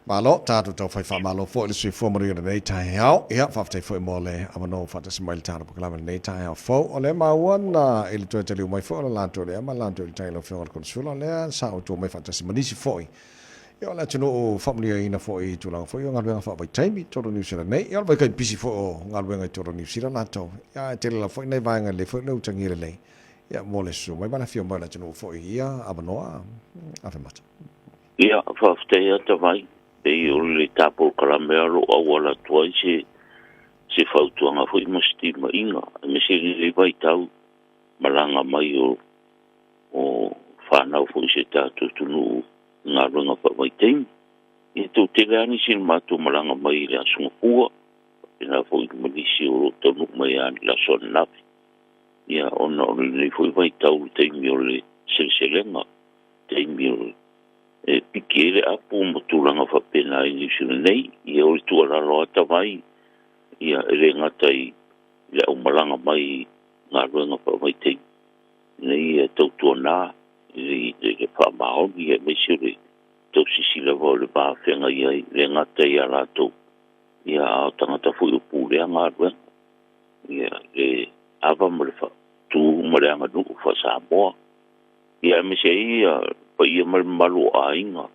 Malo, tatou taufai faamalo foi i le soifua manuia i lenei taeao. Ia, faafetai foi mo le avanoa ua faatasi mai i le tatou polokalame i lenei taeao fou. O lea maua na i le toe taliu mai foi o le latou lea ma le latou tai lau Afioga i le Konesula, lea sa outou mai faatasi ma nisi foi ia o le atunuu faamanuiaina foi i tulaga foi o galuega faavaitaimi i totonu o Niu Sila nei. Ia o le vaitaimi pisi foi o galuega i totonu o Niu Sila latou. Ia ae tele lava foi nai vaega lelei foi lea utagia lelei ia mo le susu mai ma le afio mai o le atunuu foi i ia avanoa Afemata. Ia, faafetai ata vai, pei o le ta polokalame o lo o auala atu ai se fautuaga foi ma se timaiga, aemaise lenei vaitau malaga mai o fanau foi i se tatou atunuu i galuega faavaitaimi. Ia, toatele lava nisi o le matou malaga mai i le Aso Gafua, faapena foi ma nisi o lo o taunuu mai lava i le aso ananafi. Ia, ona o lenei foi vaitau i le taimi o le seleselega, taimi o e piki ai le apu ma tulaga faapena i Niu Sila nei. Ia, o le tuualalo ata vai, ia, e le gata i le aumalaga mai i galuega faavaitaimi, ina ia tautuana i le faamaoni, aemaise o le tausisi lava o le vafeagai ai, le gata ia latou, ia, a o tagata foi o pulea galuega, ia, le ava ma le faatu ma le aganuu faa-Samoa. Ia, aemaise ai ia paia ma le mamalu o aiga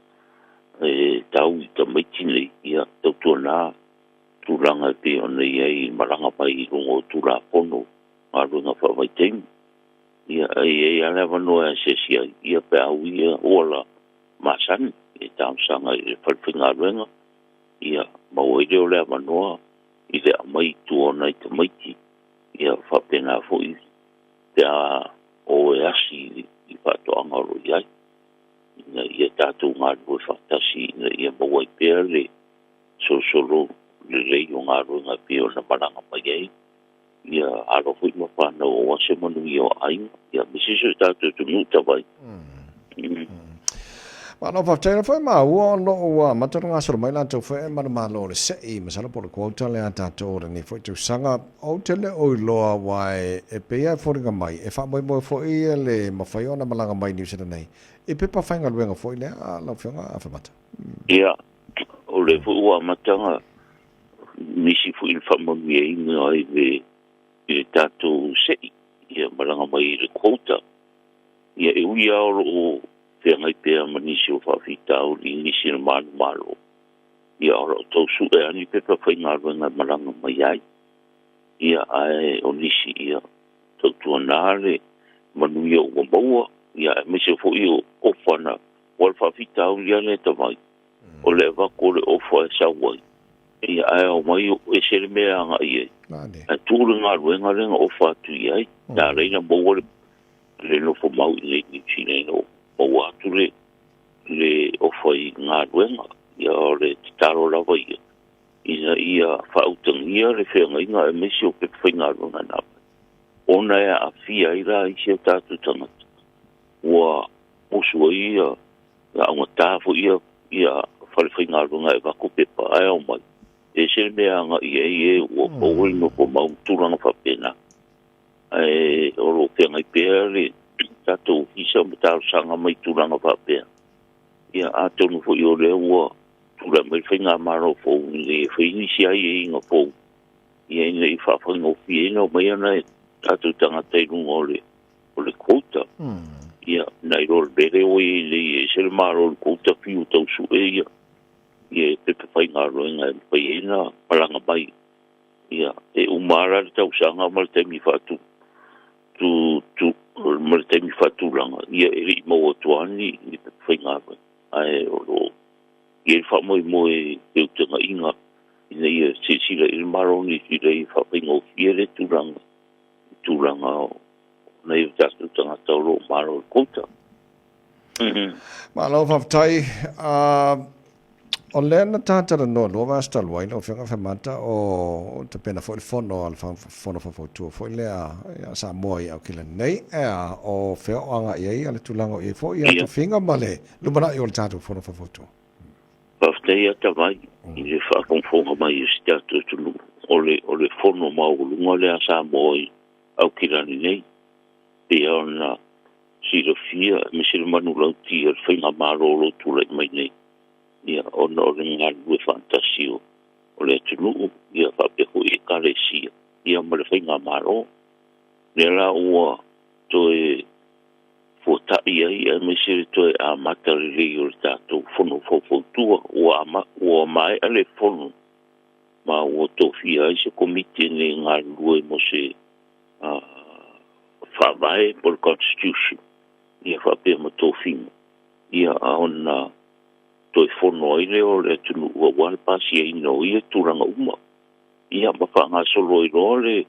e tau i tamaiti nei, ia, tautuana tulaga e pei ona i ai malaga mai i luga o Tulafono galuega faavaitaimi. Ia, e i ai lava le avanoa e asiasi ai, ia, pe a ui ia auala masani e talosaga i le fale faigaluega, ia, maua ai lea o le avanoa i le aumai i tua o nai tamaiti, ia, faapena foi pe a o e asi i faatoaga o lo o i ai, ina ia tatou galulue faatasi ina ia maua ai pea le solosolo lelei o galuega e pei ona malaga mai ai, ia alo foi ma fanau aua se manuia o aiga, ia aemaise si o tatou atunuu tavai. Malo faafetai la foi maua o lo o ua amata ona gasolo mai latou foi e manumalo o le se'i masalo po o le quota lea a tatou o lenei foi tausaga. Ou te le o iloa aua e pei lava e foliga mai e faamoemoe foi le mafai ona malaga mai i Niu Sila nei i pepa faigaluega foi lea lau Afioga Afemata. Ia, o lea foi ua amata ona nisi foi le faamanuiaina i le tatou se'i, ia malaga mai i le quota. Ia, e ui lava o lo o feagai pea ma nisi o faafitauli i nisi o manumalo, ia, o lo o tau sue lava ni pepa faigaluega e malaga mai ai. Ia, ae o nisi, ia, tautuana le manuia ua maua, ia, aemaise foi o ofa na, ua le faafitauli lava lea tavai, o le avatu o le ofa e sau ai, ia, ae omai ese le mea e agai ai. Ae tuu le galuega lea na ofa atu i ai, na ala ai ona maua le nofo mau i nei Niu Sila, ina ua maua atu le ofa i galuega. Ia, o le tatalo lava ia, ina ia faautagia le feagaiga aemaise o pepa faigaluega na aumai, ona e aafia ai la isi o tatou tagata ua musu ai ia augata foi ia fale faigaluega e avatu pepa ae omai ese le mea agai ai e ua maua le nofo mau ma tulaga faapena. Ae o lo o feagai pea le tatou ofisa ma talosaga mai tulaga faapea. Ia, atonu foi o lea ua tulai mai le faigamalo fou ina ia fai nisi aiaiga fou, ia, ina ia faafaigofieina omai ana tatou tagata i luga o le quota. Ia, nai lo le mea lea ua i ai nei, e ese le malo i le quota fiu tau sue ia pepa faigaluega e mafai ai ona malaga mai. Ia, e uma lava la le tausaga ma le taimi faatu tu, tu, ma le taimi faatulaga, ia, e le i maua atu lava ni pepa faigaluega. Ae o lo o i ai le faamoemoe i feutagaiga ina ia silasila i le Malo o Niu Sila ia faafaigofie le tulaga i tulaga o nai o tatou tagata o lo o malo i le quota. Malo faafetai. O lea na ta talanoa lua vaiaso talu ai lau Afioga Afemata o tapena foi le fono a le Fono Faufautua foi lea a Samoa i Aukilani nei. Ea, o fea o agai ai le tulaga o i ai foi ia tofiga ma le lumanai o le tatou Fono Faufautua? Faafetai ata vai i le faafogafoga mai o si tatou atunuu. O le fono maualuga lea a Samoa i Aukilani nei, pei ona silafia aemaise le manulauti a le faigamalo o lo o tulai mai nei. Ia ona o le galulue faatasi o le atunuu ia faapea foi ekalesia ia ma le faigamalo. Lea la ua toe fuata'i ai aemaise le toe amata lelei o le tatou fono faufautua. Ua maea le fono ma ua tofia ai se komiti e galulue mo se faavae po o le constitution ia faapea ma tofiga ia ona toe fono ai lea o le atunuu aua le pasiaina o ia tulaga uma ia ma faagasolo ai loa le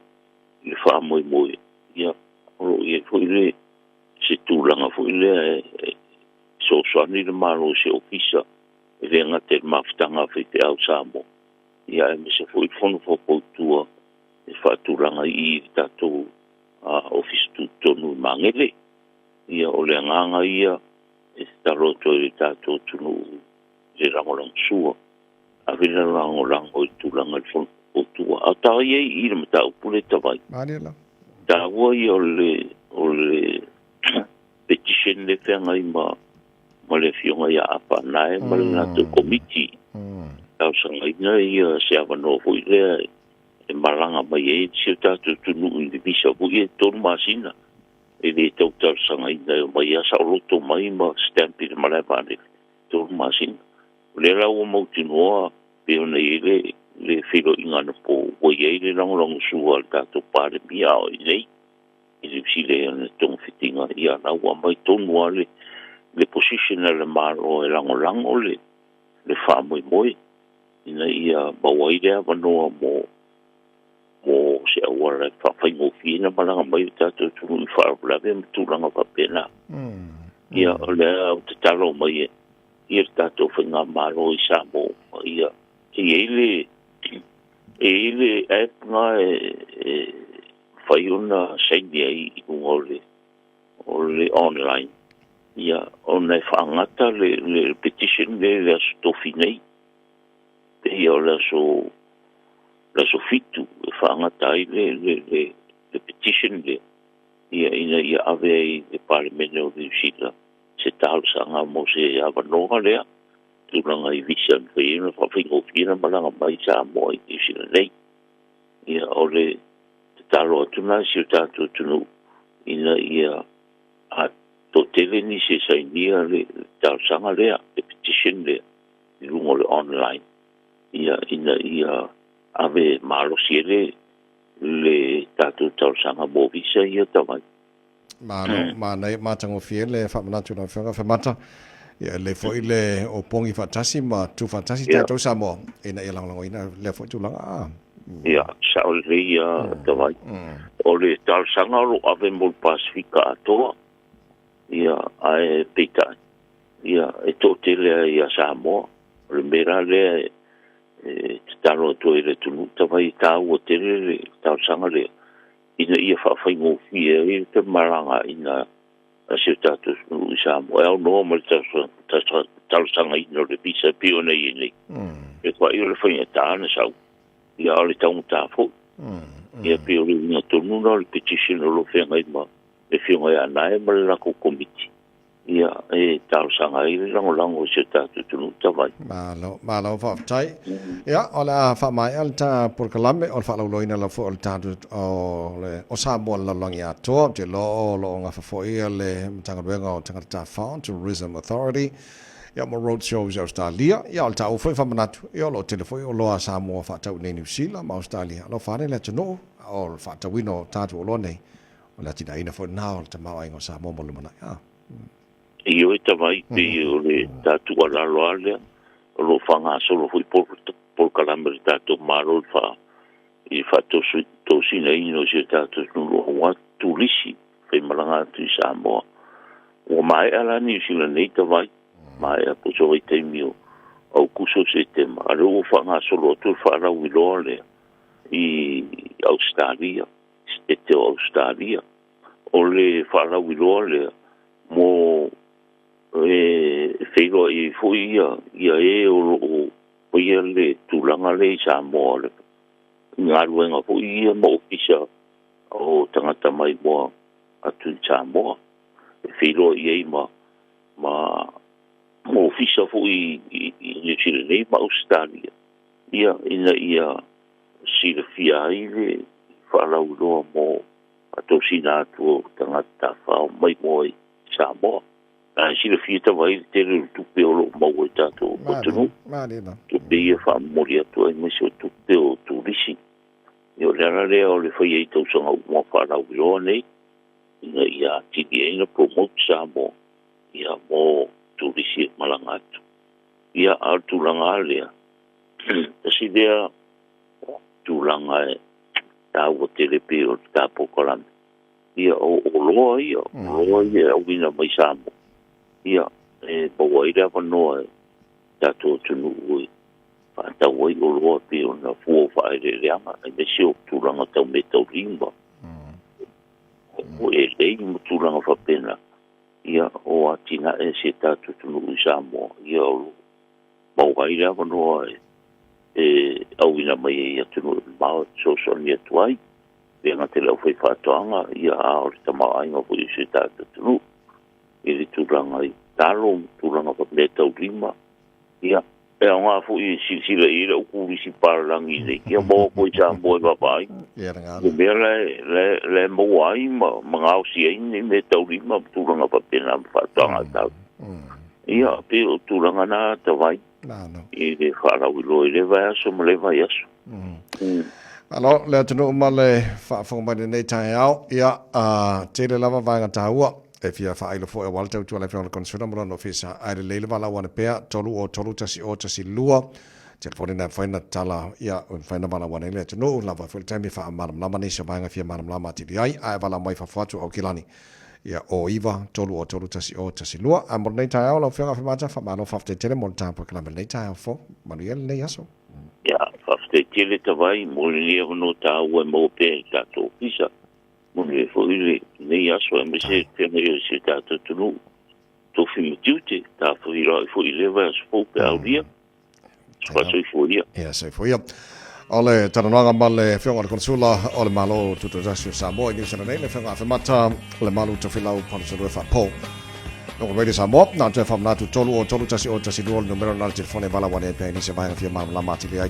faamoemoe. Ia o lo o i ai foi le se tulaga foi lea e fesoasoani le Malo i se ofisa e le gata i le mafutaga a faifeau Samoa ia aemaise foi le fono faufautua e faatulaga i le tatou ofisa tutotonu i Magele. Ia o le agaga ia e tatalo atu ai i le tatou atunuu i le lagolagosua, ave le lagolago i le tulaga i le fono faufautua. A o taua ia i le mataupu le tavai, taua ia o le petition le feagai ma le afioga ia Apa Nae ma le latou komiti. Talosagaina ia se avanoa foi lea e malaga mai ai si o tatou atunuu i le visa foi e 3 masina. E le tau talosagaina e omai lava saoloto mai ma stamp i le malae vaalele 3 masina. O lea la ua mautinoa pei ona i ai le feiloaiga anapo ua i ai le lagolagosua a le tatou Palemia o i nei i Niu Sila i ana togafitiga. Ia la ua aumai tonu lava le position a le Malo e lagolago le faamoemoe ina ia maua ai le avanoa mo se auala e faafaigofie ona malaga mai le tatou atunuu i faalavelave ma tulaga faapena. Ia o lea ou tatalo mai ia le tatou faigamalo i Samoa ia e i ai le app na e fai ona saini ai i luga o le online ia ona e faagata le petition le aso tofi nei ia o le aso 7 e faagata ai le petition le ia ina ia ave ai le Palemene o Niu Sila se talosaga mo se avanoa lea tulaga i visa mafai ai ona faafaigofie ona malaga mai Samoa i Niu Sila nei. Ia o le tatalo atu na si o tatou atunuu ina ia a toatele nisi e sainia le talosaga lea, le petition lea i luga o le online ia ina ia ave malosi ai le tatou talosaga mo visa ia tavai. Malo, manai matagofie le faamanatu lau Afioga Afemata. Ia le foi le opogi faatasi ma tuufaatasi tatou Samoa ina ia lagolagoina lea foi tulaga. Ia, sao lelei ia tavai. O le talosaga o lo o ave mo le Pasifika atoa, ia ae peitai, ia e toatele ai ia Samoa. O le mea la lea e tatalo atu ai le atunuu tavai e taua tele le talosaga lea ina ia faafaigofie ai le malagaina a si o tatou atunuu i Samoa. E aunoa ma le talosagaina o le visa e pei ona i ai nei. E fai o le faigata na sau, ia o le taugata foi. Ia pei o le uiga tonu na o le petition o lo o feagai ma le afioga ia Nae ma le latou komiti. Ia e talosaga ai le lagolago i si o tatou atunuu tavai. Malo, malo faafetai. Ia o le a faamaea le ta polokalame o le faalauiloaina lava foi o le tatou o Samoa le lalolagi atoa. Ou te iloa o lo o gafa foi le Matagaluega o Tagata Tafao, Tourism Authority, ia ma road shows i Australia. Ia o le taua foi faamanatu, ia o lo o tele foi oloa a Samoa faatau i nei Niu Sila ma Australia. Alofa ane le atunuu o le faatauina o tatou oloa nei, o le atinaeina foi lena o le tamaoaiga o Samoa mo le lumanai. Ioe tavai pei o le tatou alalo lava lea o lo o faagasolo foi polokalame o le tatou Malo i le faatosinaina o si o tatou atunuu aua turisi faimalaga atu i Samoa. Ua maea la Niu Sila nei tavai, maea po o se vaitaimi o Aukuso o Setema, a lea ua faagasolo atu le faalauiloa lea i Australia, Setete o Australia. O le faalauiloa lea mo e feiloai ai foi ia e o lo o faia le tulaga lea i Samoa, le galuega foi ia ma ofisa o tagata maimoa atu i Samoa. E feiloai ai ma Ma ofisa foi i Niu Sila nei ma Ausetalia, ia, ina ia silafia ai le faalauiloa mo faatosina atu o tagata tafafao maimoa i Samoa. Ae silafia tava ai le tele o le tupe o loo maua i tatou atunuu. Tupe ia faamomoli atu ai maise o tupe o turisi. Ia o le ala lea o le faia i tausaga uma faalauiloa nei, ina ia atili ai na promote Samoa ia mo turisi e malaga atu. Ia a o le tulaga lava lea, tasi lea tulaga e taua tele pei o le ta polokalame, ia o oloa ia, oloa ia e auina mai Samoa, ia e maua ai le avanoa e tatou atunuu e faatau ai oloa pei ona fua o faaeleeleaga, aemaise o tulaga tau meataulima, o elei ma tulaga faapena, ia o atinae si o tatou atunuu i Samoa, ia o lo o maua ai le avanoa e auina mai ai i atunuu e mamao e fesoasoani atu ai. Le gata i le aufaifaatoaga, ia a o le tamaoaiga foi o si o tatou atunuu i le tulaga i talo ma tulaga meataulima. Ia e aoga foi e silasila i ai le au turisi palalagi nei, ia maua foi i Samoa e vaavaai. Ia le Le mea la e maua ai ma gaosi ai ni meataulima ma tulaga faapena ma faatoaga a tatou. Ia pei o tulaga na tavai i le faalauiloa i le vaiaso ma le vaiaso. Malo le atunuu ma le faafofoga mai i lenei taeao. Ia, tele lava vaega taua e fia faailo foi aua le tautua a le Afioga i le Konesula ma lona ofisa. Ae lelei le valaau ane pea, 3 o 3 1 0 1 2, telefoni na e mafai ona tatala, ia, e mafai ona valaau ane ai le atunuu, lava foi le taimi e faamalamalama nisi o vaega e fia malamalama atili ai, ae valaau mai fafo atu o Aukilani, ia, o 9 3 o 3 1 0 1 2. Ae mo lenei taeao, lau Afioga Afemata, faamalo faafetai tele mo le polokalame i lenei taeao fou. Manuia lenei aso. Ia, faafetai tele tavai mo lenei avanoa taua e maua pea i le tatou ofisa. Manuia foi lenei aso aemaise feagai o si o tatou atunuu. Tofi ma tiute, tafafiloai foi i lea vaiaso fou pe aulia. Faasoifua ia. Ia, soifua ia. O le talanoaga ma le Afioga i le Konesula o le Malo Tutoatasi o Samoa i Niu Sila nei, le Afioga Afemata Lemalu Tofilau Palusalue Faapo. Logo Radio Samoa, na toe faamanatu 3 o 3 1 o 1 2 le numera na le telefone valaau ane ai pea i nisi o vaega fia malamalama atili ai.